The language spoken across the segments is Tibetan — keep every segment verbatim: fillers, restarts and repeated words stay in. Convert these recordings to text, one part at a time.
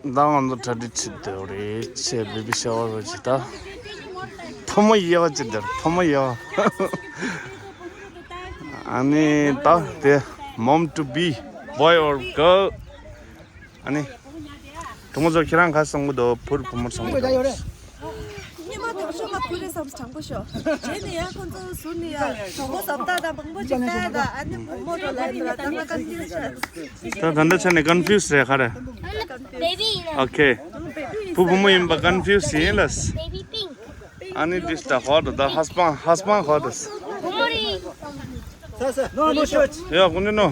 ད་ང་ཚོ་གྲ་སྒྲིག་བྱེད་དེ་རེད། ཆེ་བེ་བི་ཤ་ཝར་རོ་ཅི་ད། ཕོ་མོ་དབྱེ་བ་ཅི་འདིར་ཕོ་མོ་དབྱེ་བ། ཨ་ནི་ད་དེ་mom to be, boy or girl. ཨ་ནི་གྲོགས་མོ་ཚོ་ཁྱེད་རང་ག་སོང་གི་འདུག་བུར་བུ་མོར་སོང་གི་འདུག་ཉི་མ་དང་ཤོག་ལ་ཁུ་རེ་བསམ་དྲང་པོ་ཤོག་བྱས་ནས་ཡང་ཁོ་ཚོ་ཟུར་ནས་ཡང་གྲོགས་པོ་བཟོ་ལྟ་དང་མང་པོ་ཞིག་ལྟ་ཡ་དང་ཨ་ནི་བུ་མོ་འགྲོ་ལ་ཡ་ད་ང་ཀོན་ཕིའུ་སི་ཆགས། ད་ད་ལྟ་ཆ་ནས་ཀོན་ཕིའུ་སི་རེད་ག་རེ། ཨོ་ཁེ། བུ་བུ་མོ་ཡིན་པ་ཀོན་ཕིའུ་སི་ཡིན་ལ། ཨ་ནི་འདི་ལྟ་ཧོ་ད་ད་ཧ་སྤང་ཧ་སྤང་ཧོ་ད། ཡ་ཀུན་ནོ།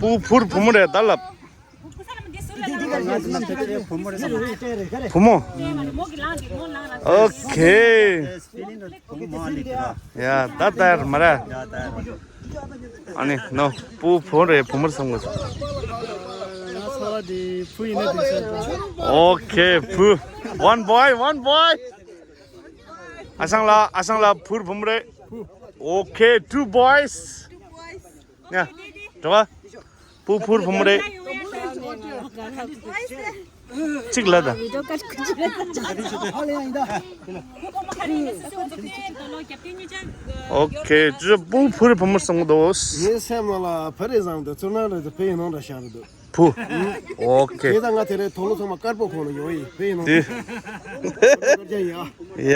བུ་བུར་བུ་མོ་རེད་ད་ལབ། བུ་མོ། ཨོ་ཁེ། ཡ་ད་ལྟར་མ་ར། ཨ་ནི་ནོ་བུ་བུ་རེད་བུ་མོར་སོང་གི། ཨོ་ཁེ་བུ། One boy, one boy. ཨ་ཞང་ལ་ཨ་ཞང་ལ་བུར་བུ་མོ་རེད། Okay, two boys. ཡ། འགྲོ་བ། བུ་བུར་བུ་མོ་རེད། གཅིག་ལ་ད། ཨོ་ཁེ། ཅི་བུ་བུར་བུ་མོར་སོང་གི་འདུག་ངའི་སེམས་ནང་ལ་བུ་རེད་བསམ་འདུག་ཚུར་སྣང་རེད་དེ་བུ་ཡིན་ནང་འདྲ་ཤར་འདུག་བུ། ཨོ་ཁེ། དེ་ད་ང་དེ་རེད་དོག་ལོ་ཚང་མ་དཀར་པོ་ཁོང་ལ་ཡོང་ཡིན་བུ་ཡིན་ནང་དེ། ཡ།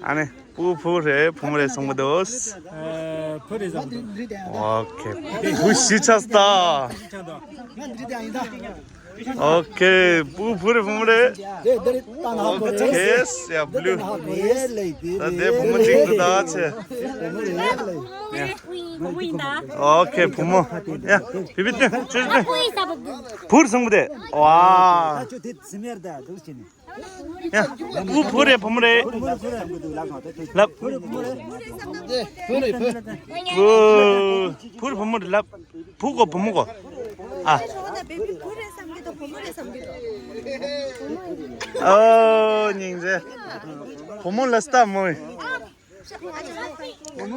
ཨ་ནི། བུ་བུ་རེད་བུ་མོ་རེད་སོང་མི་འདུག་ཨ། བུ་རེད་བསམ་འདུག་ཨོ་ཁེ། བུ་བཞི་ཆགས་ད། ཨོ་ཁེ། བུ་བུ་རེད་བུ་མོ་རེད། ཨོ་ཁེ། ཡ་བླུ། ད་དེ་བུ་མོ་གཅིག་འདུག་ད་ཆེ། ཨོ་ཁེ། བུ་མོ། ཡ་བི་བི་སྟོན་ཆོས་སྟོན། བུར་སོང་མི་འདུག་ཝ། ཡ། བུ་བུ་རེད་བུ་མོ་རེད། ལབ། བུ། བུ་བུ་མོ་རེད་ལབ། བུ་གོ་བུ་མོ་གོ་ཨ། ཨོ་སྙིང་རྗེ། བུ་མོ་ལ་སྟབས་མོ།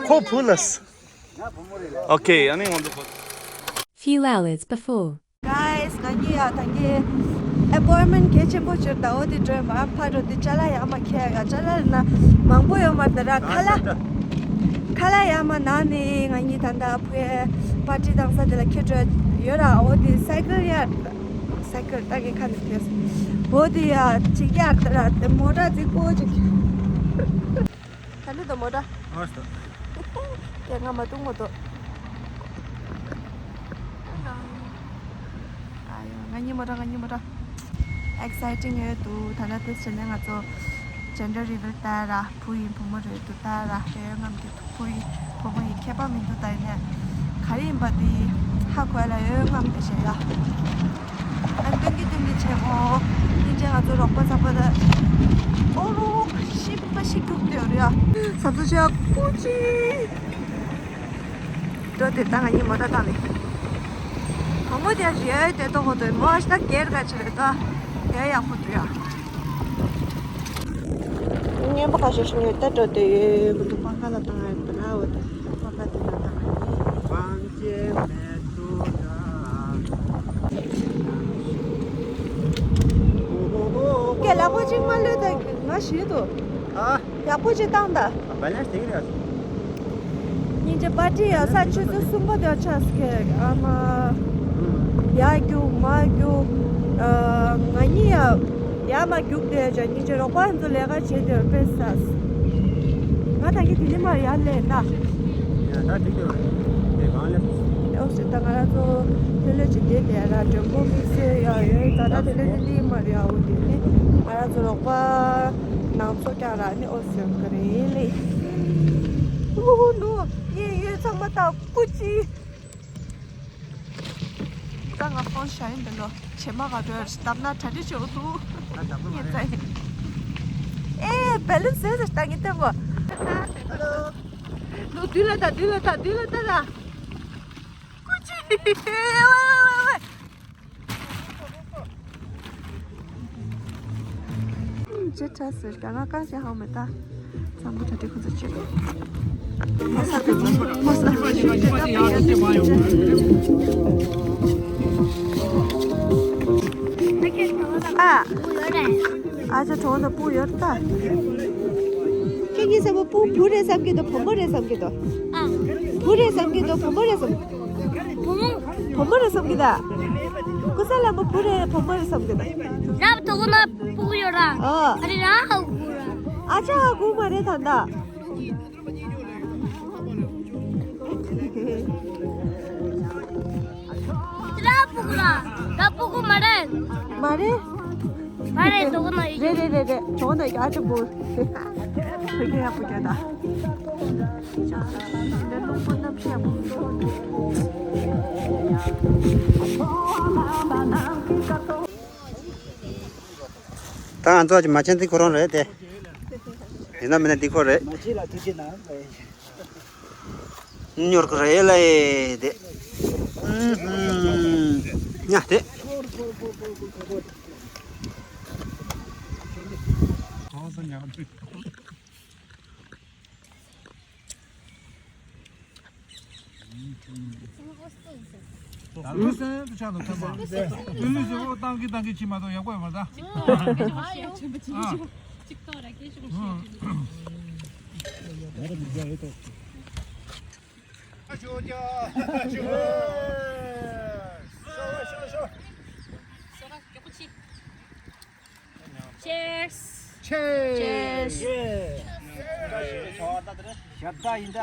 ཁོ་བུ་ལ། ཨོ་ཁེ། ཨ་ནི་ང་ཚོ། Few hours before. Guys, ང་གཉིས་ཡ་ད་གིན་ཨེ་པོའིན་མེན་གལ་ཆེན་པོ་ཅིག་ད་འོ་དེ་འགྲོ་མ་ཕ་འགྲོ་དེ་ཅ་ལག་ཡག་མ་ཁྱེར་ཡ། ཅ་ལག་ན་མང་པོ་ཡོད་མ་རེད་ད་ར། ཁ་ལག་ཁ་ལག་ཡག་མ་ན་ནི་ང་གཉིས་ད་ད་ཕུའི་པར་ཊི་བཏང་ས་དེ་ལ་ཁྱེར་འགྲོ་ཡོད་ར། འོ་དེ་སའི་ཀལ་ཡ་སའི་ཀལ་ད་གིན་ཁ་ནས་ཐོས་འོ་དེ་ཡ་ཅིག་ཡ་ད་ར་དེ་མོ་ཊ་རྫིག་པོ་ཅིག་ད་ནི་དོ་མོ་ཊ། ཨོ་སྟོ། དེ་ང་མ་བཏུང་མོ་ཏོ། ཨ་ཡོ། ང་གཉིས་མོ་ཊ། ང་གཉིས་མོ་ཊ། ཨེག་སའི་ཊིང་ཡོད་འདུག་ད་ལྟ་དེ་བྱས་ནས་ང་ཚོ་ཇེན་ཌར་རི་བིལ་ལྟ་ར། བུ་ཡིན་བུ་མོ་རེད་འདུག་ལྟ་ར། དེ་ཡོད་ངམ་གྱི་བུ་ཡིན་བུ་མོ་ཡིན་ཁྱད་པར་མི་འདུག་ད་ཡིན་ནས་ག་རེ་ཡིན་པ་དེ་ཧ་གོ་ཡ་ལ་ཡོད་ངམ་དེ་བྱས་ཡ། ཨ་སྟོན་གྱི་སྟོན་གྱི་བྱེད་གོ། སྙིང་རྗེ། ང་ཚོ་རོགས་པ་ཚ་པ་ད། ཨོ་རོགས་ཤི་པ་ཤི་རྒྱུག་དེ་རེད་ཡ། ས་ཚོ་ཆ་ཀུ་ཅི། འགྲོ་དེ་ད་ང་གཉིས་མོ་ཊ་བཏང་ནས། བུ་མོ་དེ་རེད་དེ་ཏོ་གོ་དོ་མོ་ཨ་ཤ་ད་སྒེར་ག་ཆི་རེད་ད། དེ་ཡག་པོ་འདུག་ཡ། སྔོན་པོ་ཁ་ཤས་ཤིག་ངས་ལྟ་འགྲོ་དེ་ཡོད་མི་འདུག་པང་ཁ་ལ་བཏང་ཡ་རེད་ད་ར། འོ་དེ་པང་ཁ་དེ་ལ་བཏང་ཡ་རེད། སྐད་ལ་པོ་གཅིག་མ་ལོས་ད་ང་ཞིག་འདུག་ཨ། ཡག་པོ་ཅིག་བཏང་ད། ཨ་བེ་ལན་སི་དེ་གི་རེད། སྙིང་རྗེ། པར་ཊི་ཡ་ས་ཆུ་ཚོད་གསུམ་པ་དེ་ཆགས་སྐད་ཨ་མ། ཡ་རྒྱུག་མ་རྒྱུག་ཨ་ང་གཉིས་ཡ་ཡ་མ་རྒྱུག་དེ་ཅག་སྙིང་རྗེ། རོགས་པ་ཧན་ཚོ་ལས་ཀ་བྱེད་དེ་དཔེ་ས། ང་ད་གི་དེ་ནི་མ་ཡ་ལས་ན། ཡ་ད་འགྲིག་གི་རེད། དེ་གང་ལས། ཨོ་སི་ད་ང་རང་ཚོ་ལྷོད་ལྷོད་ཅིག་བསྡད་དེ་ཡ་ར་མགྲོན་པོ་དམིགས་བསལ་ཡ་ཡོད་ད་ད་དེ་ལས་དེ་ལི་མ་རེད་ཨོ་དེ་ནི་ང་རང་ཚོ་རོགས་པ་ནང་ཚོ་ཀྱང་ར་ནི་ཨོ་སི་ག་རེ་ལེ། ཨུ་ནུ་ཡེ་ཡེ་ཚང་མ་ད་ཀུ་ཅི། ད་ང་ཕོན་ཤ་ཡིན་འདི་ལོ་བྱེ་མ་ག་འགྲོ་ཡར་བཏབ་ན་གྲ་སྒྲིག་བྱེད་འོ་ཐུག་ངེད་ཚ་ཡིན། ཨེ་བེ་ལུན་ཟེར་ཟེར་ད་ངེད་ལྟ་གོ། ལོ་དུས་ལ་ད་དུས་ལ་ད་དུས་ལ་ད་ད། ཀུ་ཅི། ཅེ་ཁྲ་ཟེར་ག་ང་གང་བྱེད་ཧང་མེད་ད། ཚང་མ་གྲ་སྒྲིག་ཁོ་ཚོ་བྱེད་དགོས། ཕོ་ས་ཕོ་ས་ཕོ་ས་ཕོ་ས་ཕོ་ས་ཕོ་ས་ཕོ་ས་ཕོ་ས། ཨ། ཨ་ཅག་གྲོགས་ན་སྤུ་ཡོད་ད། ཁྱེད་གཉིས་བསམ་པ་སྤུ་བུ་རེད་བསམ་གྱི་འདུག་བུ་མོ་རེད་བསམ་གྱི་འདུག་ཨ། བུ་རེད་བསམ་གྱི་འདུག་བུ་མོ་རེད་བསམ། བུ་མོ། བུ་མོ་རེད་བསམ་གྱི་ད། ཀུ་ས་ལ་མོ་བུ་རེད་བུ་མོ་རེད་བསམ་གྱི་ད། རབ་དོ་ན་སྤུ་ཡོད་ར། ཨ། ཨ་རི་ར་ཧ་གུ་ར། ཨ་ཅག་ཧ་གུ་མ་རེད་ད་ད། ར་སྤུ་གུ་ར། ར་སྤུ་གུ་མ་རེད། མ་རེད། མ་རེད་དོ་ན་ཡོད། རེད་རེད་རེད་རེད། གྲོགས་ན་ཡག་ཅིག་བུ། ཕ་གི་ཡག་པོ་རྒྱག་ད། འདི་རླུང་པོ་གནམ་གཤིས་ཡག་པོ། ད་ང་ཚོ་ཅིག་མ་ཆེན་འདི་ཁོ་རང་རེད་དེ། ཡིན་ན་མིན་ན་འདི་ཁོ་རེད། མ་ཆེན་ལ་ཐུགས་རྗེ་གནང་། ཉོར་གི་རེད་ལ་ཡེ་དེ། ཉ་དེ། ལུས་སེམས་ཆགས་འདུག་ཐོན་པ། ལུས་སེམས་འོ་བཏང་གི་བཏང་གི་ཕྱིན་མ་གཏོགས་ཡག་པོ་ཡོད་མ་རེད་ད། ཨ། Cheers. Cheers. Cheers. ཞབས་ཏག་ཡིན་ད།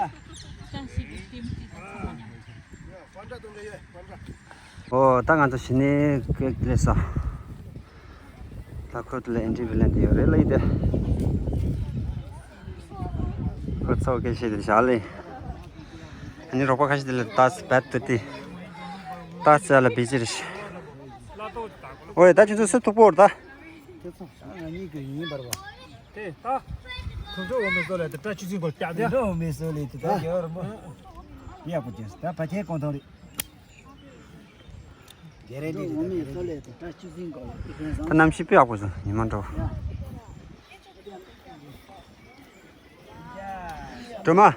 ཨོ་ད་ང་ཚོ་གཞི་ནས་ཀེག་སླེབས་སོང་། ད་ཁོ་དེ་ལ་ཨེན་ཊི་བི་ལེན་དེ་ཡོད་རེད་ལ་ཡིན་ཏེ། ཁོ་ཚོ་སྐད་བཤད་དེ་བཞག་ལེ། ཨ་ནི་རོགས་པ་ཁ་ཤས་དེ་ལ་ཏཱ་སི་བད་དུ་ཏི། ཏཱ་སི་ལ་བི་ཅི་རེད། ཨོ་ཡ་ད་ཁྱོད་ཚོ་སུ་ཐུག་པོ་རེད་ད། དེ་ཚོ་ང་གཉིས་ཀྱི་ཡིན་པར་བ། དེ་ད། ཁོང་ཚོ་འོ་མི་བཟོ་ལས་དེ་བཀྲ་ཆུ་ཚིག་གོ་ལྟ་དེ། འགྲོ་མི་བཟོ་ལས་དེ་ད་ཡོད་ར་མོ། ཡག་པོ་བྱས་ད་ཕ་ཁྱེད་གོང་ཐོང་རེད། རྒྱ་རེ་འདྲི་འདྲི་ད་རྒྱ་རེ་འདྲི། ད་གནམ་གཤིས་དཔེ་ཡག་པོ་བྱུང་ཉི་མ་འགྲོ། སྒྲོལ་མ།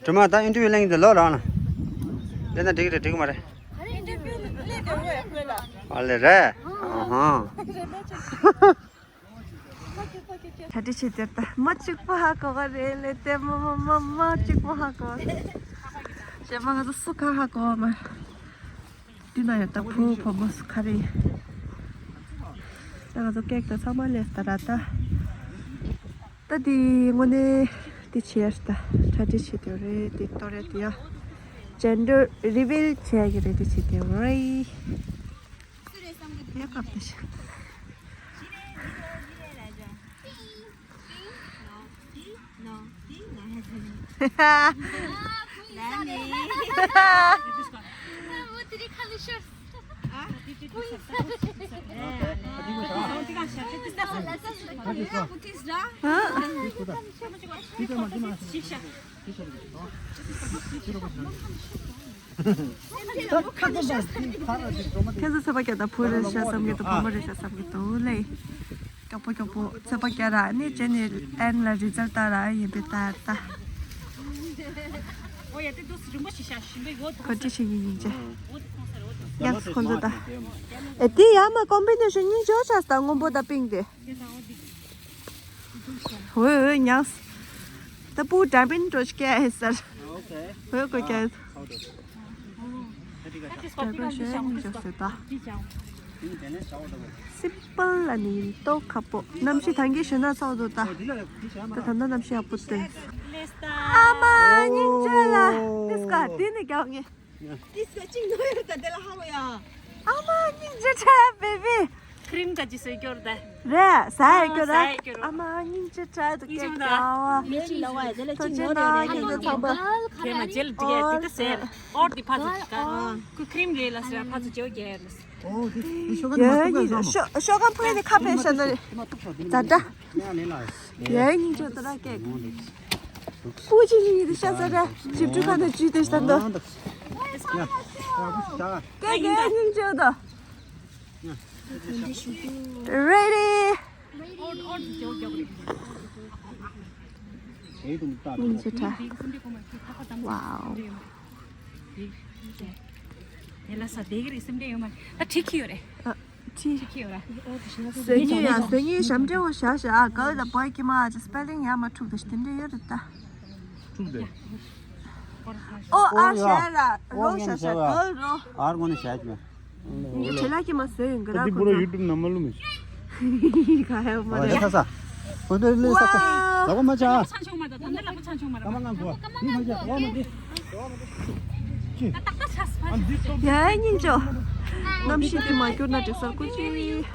སྒྲོལ་མ་ད་ཨིན་ཊར་བིའུ་ལེན་གྱི་འདུག་ལོ་རང་ལ། ལེན་ན་འགྲིག་གི་རེད་འགྲིག་གི་མ་རེད། ཨ་ལེ་རེད། ཨ་ཧ། གྲ་སྒྲིག་བྱེད་དེར་ད་མ་གཅིག་པོ་ཧ་གོ་ག་རེད་ལེ་དེ་མ་མ་མ་མ་གཅིག་པོ་ཧ་གོ། གཞན་མ་ང་ཚོ་སུ་ག་ཧ་གོ་མ། འདི་ན་ཡོད་ད་བུ་བུ་མོ་སུ་ག་རེད། ད་ང་ཚོ་ཀེག་ད་ཚང་མ་ལས་ད་ར་ད། ད་འདི་དངོས་གནས་འདི་བྱས་ད་གྲ་སྒྲིག་བྱེད་དེ་རེད་འདི་ཏོ་རེད་འདི་ཡ། ཇེན་ཌར་རི་བིལ་བྱས་ཀྱི་རེད་འདི་བྱེད་དེ་རེད། ཡ་ཁབ་ཏུ་ཞིག་ཁྱེད་ཚོ་ཚོད་པ་སྐྱོ་དང་བུ་རེད་ཤག་བསམ་གྱི་འདུག་བུ་མོ་རེད་ཤག་བསམ་གྱི་འདུག་ལེ། མགྱོགས་པོ་མགྱོགས་པོ་ཚོད་པ་སྐྱོ་ར་ནི་ཅེ་ནི་ཨན་ལ་རི་ཛལ་ལྟ་ར་ཡིན་པའི་ལྟ་ལྟ། གོ་སྒྲིག་བྱེད་ཀྱི་ཡིན་ཅེ། ཡག་སོ་ཁོང་ཚོ་ད། ཨེ་དེ་ཡ་མ་ཀོམ་བི་ནེ་ཤོན་སྙིང་རྗེ་པོ་ཆགས་སོང་ད་སྔོན་པོ་དང་པིང་དེ། ཝེ་ཝེ་ཉགས། ད་སྤུ་འདྲ་པིན་འགྲོ་ཤི་ཀྱ་ཧེ་སར། ཝེ་ཀོ་ཀྱ་ཧེ། ད་ཀོ་ཤོད་ཉིན་ཞོག་སེ་ད། སིམ་པལ་ལ་ནི་ཡིན་ཏོ་ཁ་པོ། གནམ་གཤིས་ད་གིན་ཞོན་ན་ཚོགས་འདུག་ད། ད་ད་ལྟ་གནམ་གཤིས་ཡག་པོ་སྟོན། ཨ་མ་སྙིང་རྗེ་ལ། ཏིས་ཀ་དེ་ནི་རྒྱག་ངེས། ཏིས་ཀ་ཅིག་ནོ་ཡོད་ད་དེ་ལ་ཧ་གོ་ཡ། ཨ་མ་སྙིང་རྗེ་ཁྲ་བེ་བི། ཁྲིམ་ག་ཅི་སོས་སྐྱོར་ད། རེད་ཟ་ཡ་སྐྱོར་ད། ཨ་མ་སྙིང་རྗེ་ཁྲ་དུ་སྐད་ག་བ། ཐོ་ཅེ་ན་ཉིན་དུ་ཚང་པ། དེ་མ་ཇེལ་འགྲིག་ཡ་དེ་ད་ཟེར། ཨོར་དི་ཕ་ཚོ་ཀ། ཁུ་ཁྲིམ་རེད་ལ་ཟེར་ཕ་ཚོ་ཇེའོ་རྒྱལ་ལ། ཨོ་དེ་ཤོ་ག་མ་ཤོ་ག་ཤོ་ཤོ་ག་ཕ་ནི་ཁ་ཕེ་ཤ་ནི། ཛ་དྲ། ཡ་ཡིན་ཆོ་ད་ར་ཀེ། པུ་ཅི་ཅི་ཡི་ཤ་ཟ་ར་ཞིབ་ཕྲུག་ག་ད་ཅི་དེ་ཤ་ད། ཀེ་ཀེ་ཡིན་ཆོ་ད། Ready. སྙིང་རྗེ་ཁྲ། Wow. དེ་ལ་ས་དེ་གི་རེད་སེམས་ཁྲལ་ཡོད་མ་རེད། ད་ཁྲིག་ཁི་ཡོད་རེད། ཨ། ཁྱི། བཟོ་ཉིན་ཡང་བཟོ་ཉིན་ཞབས་འདྲེན་འོ་བཞག་བཞག་ཨ། གལ་ལ་བོད་ཀྱི་མ་ཨ་ཅི་སྤེ་ལིང་ཡ་མ་འཁྲུག་ད་ཤི་དེ་འདྲ་ཡོད་རེད་ད། འཁྲུག་དེ། ཨོ་ཨ་ཨོ་ཡ། ཞལ་ལ་ཨོ་རོ་ངན་ཞབས་བཞག་ཞབས་གལ་རོ། ཨར་ངོ་ནས་བཞག་མེད། ངས་བྲེལ་ལ་ཀྱི་མ་བཟོས་ཡོང་གི་ར་འདི་ཁོ་བུ་རོ་ཚོ། ཡུ་ཊུབ་ནང་མ་ལུ་མི་ཤི། ག་ཡ་མ་ཨོ་ཡ་རེད། ས་ས། ཁོ་འདྲ་ལས་ས་ཁོ། ལ་ཁོ་མ་ཆ། ཆང་ཆུང་མ་ད་ད་ལ་ཁོ་ཆང་ཆུང་མ་ར། ཀ་མ་ང་གོ། ནི་མ་ཆ། ཨོ་མ་དེ། ཡ་ཡ་སྙིང་རྗེ། གནམ་གཤིས་དེ་མ་གྱུར་ན་དྲི་ཟར་ཀུ་ཅི།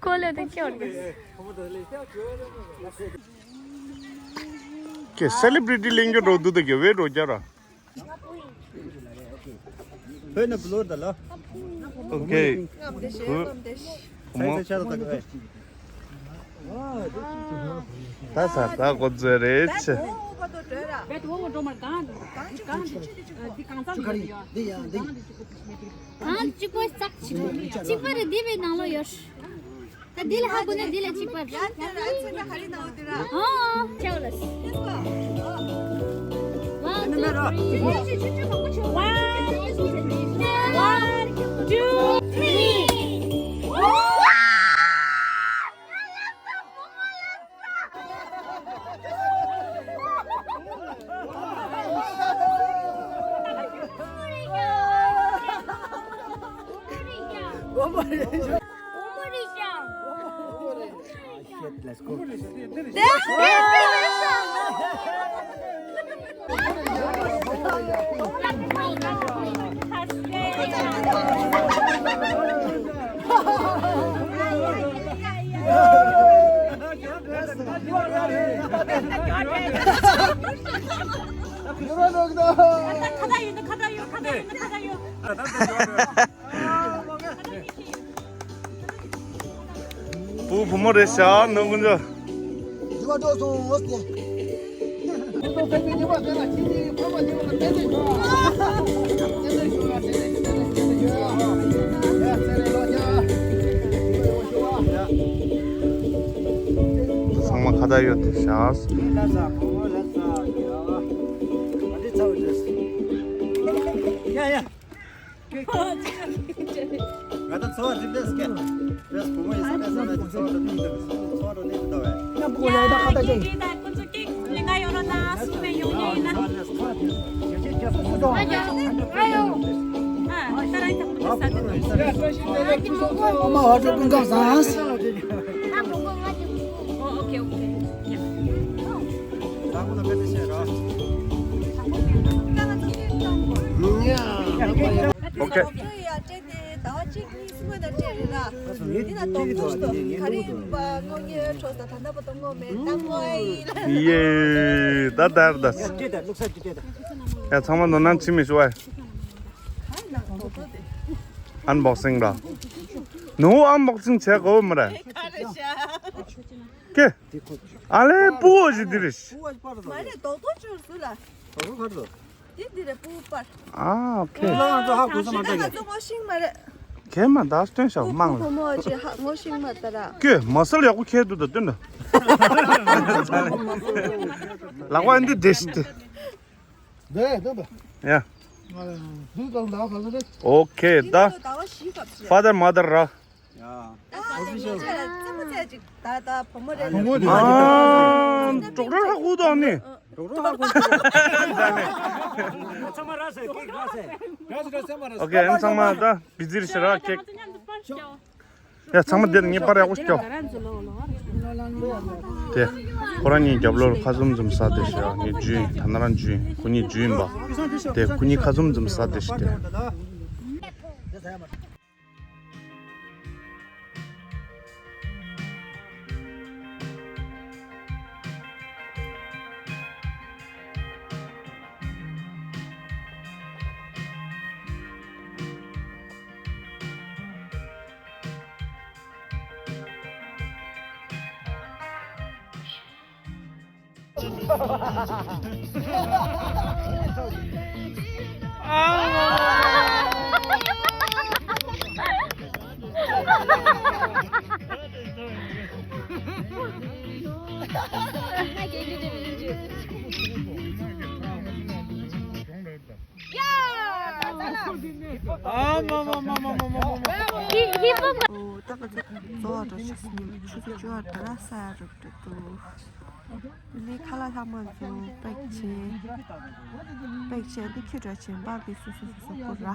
ཁོ་ལ་དེ་སྐྱོར་གི། ཀྱེ་སེ་ལི་བྷི་རི་ཊི་གླེང་རྒྱུ་འགྲོ་འདུག་ད་གི་བེད་འགྲོ་རྒྱ་ར། བོད་ནས་བློ་ད་ལ། ཨོ་ཁེ། ཁུ། ཁུ་མོ། ས་ས་ཆ་ད་གི་བེད། ད་ས་ད་གོ་ཚོད་རེད་ཆེ། གང་གཅིག་པ་ཙག་གཅིག་པ་རེད། འདི་བའི་ནང་ལོ་ཡོད། ད་འདི་ལ་ཧ་གོ་ན་འདི་ལ་གཅིག་པར། ཡ་དེ་ར་ཚེ་ན་ག་རེ་ནང་འོ་དེ་ར། ཨོ། ཆའོ་ལ། One, two, three. One, two, three. བུ་བུ་མོ་རེད་ཤག་ནང་ཀུན་ཅོ། ཚང་མ་ཁ་བརྡ་ཡོད་དེ་ཤག་ཡ་ཡ། ང་ད་ཚོ་བ་འགྲིམ་པས་སྐད། པས་བུ་མོ་ཡིན་ས་པས་ས་ན་ཅི་ཚོ་བ་འགྲོ་འགྲིམ་འདུག་ཚོ་བ་འགྲོ་འགྲིམ་འདུག་བས། ཡ་ཁྱེད་ཀྱིས་ད་ཁོ་ཚོ་ཀྱིས་ལས་ཀ་ཡོང་རོགས་གནང་། སུ་ནས་ཡོང་ཡིན་ན། ཨ་ཡོ། ཨ་ད་རང་ཐག་པ་ས་དེ་ནོ། ཨ་ཁྱེད་མ་གོ། ཨ་མ་བ་ཚོ་ཀུན་ཁམས་བཟང་། ཨོ་ཨོ་ཁེ་ཨོ་ཁེ། ཡ། ཨོ་ཁེ། ཟླ་བ་གཅིག་གཉིས་སྔོན་ན་སྤྲད་རེད་ལ། འདི་ན་དོག་ཐུག་ཏུ་ག་རེ་ཡིན་པ་དངོས་གནས་འཕྲོ་ས་ད་ལྟ་བར་དུ་དངོས་མེད་ད་དངོས་ཡིན་ལ། ཡེ། ད་ད་ད། ཡ་ཚང་མ་ནོར་སྣང་ཕྱི་མི་ཞུ་བ། ཨན་བོག་སིང་ར། ནོ་ཨན་བོག་སིང་བྱེད་དགོས་མ་རེད། ག་རེ་ཤ། ཀེ། ཨ་ལེ་སྤུ་བོ་ཞིག་འདི་རེད། མ་རེད་དོག་ཐུག་ཅོར་སུ་ལ། དོག་ཐུག་ག་རེ་འདུག་འདི་འདི་རེད་སྤུ་པར། ཨ་ཨོ་ཁེ། ཁྱེད་རང་ཚོ་ཧ་གོ་ས་མ་ད་ང་ཚོ་ངོ་ཤེས་མ་རེད། ཁྱེད་མ་ད་སྟོན་ཤག་མང་ལ། བུ་མོ་ཅི་ཧ་ངོ་ཤེས་མ་ད་ར། ཀྱེ་མ་སལ་ཡག་པོ་ཁྱེད་འདུག་ད་སྟོན་ད། ལག་པ་འདི་འདྲེ་ཞིག་དེ། འདི་འདི་འདི། ཡ། འདི་གང་ད་གང་ད། ཨོ་ཁེ་ད། འདི་ཟླ་བ་བཞི་སྐབས་ཤིག་ཕ་དར་མ་དར་ར། ཡ། ཨོ་ཕི་ཤལ། ཙེ་མོ་ཙེ་ཅིག་ད་ད་བུ་མོ་རེད། བུ་མོ་རེད། ཨ་གྲོགས་ར་ཧ་གོ་དོ་ནི། གྲོགས་ར་ཧ་གོ་དོ། ཚང་མ་ར་སེ་ཀེག་ར་སེ། ར་སེ་ར་སེ་མ་ར་སེ། ཨོ་ཁེ་ཨན་ཚང་མ་ད་བི་ཛི་རེད་ཤི་ར་ཀེག་ཡ་ཚང་མ་འདིར་ངེས་པར་ཡག་པོ་སྐྱོ། དེ་ཁོ་རང་གཉིས་རྒྱབ་ལོགས་ལ་ཁ་ཟུམ་ཟུམ་ཟ་དེ་ཤི་ར་ངས་ཇུས་ཡིན། ད་ན་རང་ཇུས་ཡིན། ཁོ་གཉིས་ཇུས་ཡིན་པ། དེ་ཁོ་གཉིས་ཁ་ཟུམ་ཟུམ་ཟ་དེ་ཤི་དེ། ཨ་མ་མ་མ། ཨོ་ད་ག་ཚོད་རྫོགས་འགྲོ་ཆུ་ཚོད་བཅུ་པ་དེ་ལ་ས་ཡ་རུབ་འགྲོ་འདུག་ནི་ཁ་ལག་ལྷག་མ་ཚོ་པེག་བྱས། པེག་བྱས་འདི་ཁྱི་འདྲ་བྱས་འབར་གི་སོ་སོ་སོ་སོ་ཁུར་ར།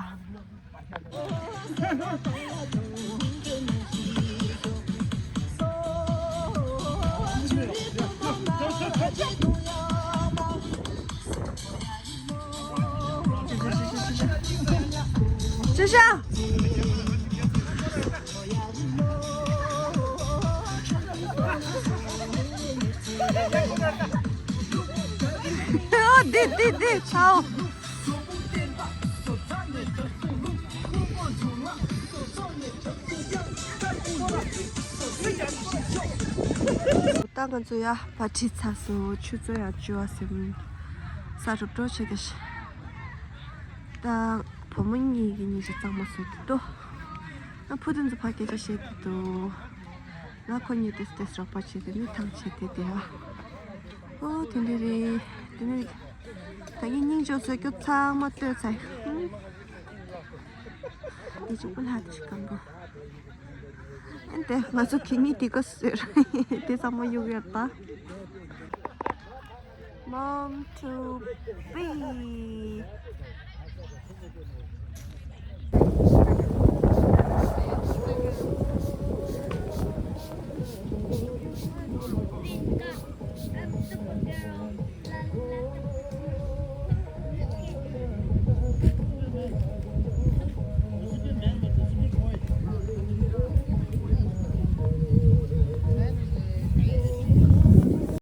ཅི་ཤ། འདི་འདི་འདི་ཚའོ། ད་ང་ཚོ་ཡ་བ་ཁྲི་ཚ་སོ་ཆུ་ཚོད་ཡ་བཅུ་བ་ཟིན། ས་རུབ་འགྲོ་བྱེད་ཀྱི་ཤི། ད་བུ་མོ་གཉིས་ཀྱི་གཉིས་ཀྱི་གཙང་མ་བཟོ་གི་འདུག་ང་བུ་དེ་ཚོ་ཕ་སྐད་ཆ་བཤད་ཀྱི་འདུག་ང་ཁོ་གཉིས་ཏེ་ཏེ་རོགས་པ་བྱེད་དེ་ནི་ཐང་ཆད་དེ་དེ་ཨ། ཨོ་དེ་འདྲ་རེད། དེ་ནི་ད་ངས་སྙིང་རྗེ་བཟོ་རྒྱུ་ཚང་མ་ལྟོས་ཚར། དེ་ཅིག་པུ་ལྷ་དེ་ཞིག་གམ་པོ། ཨན་དེ་ང་ཚོ་གི་ནི་དེ་ག་ཟེར་དེ་ཚང་མ་གཡུག་ཡོད་ད། Mom to be.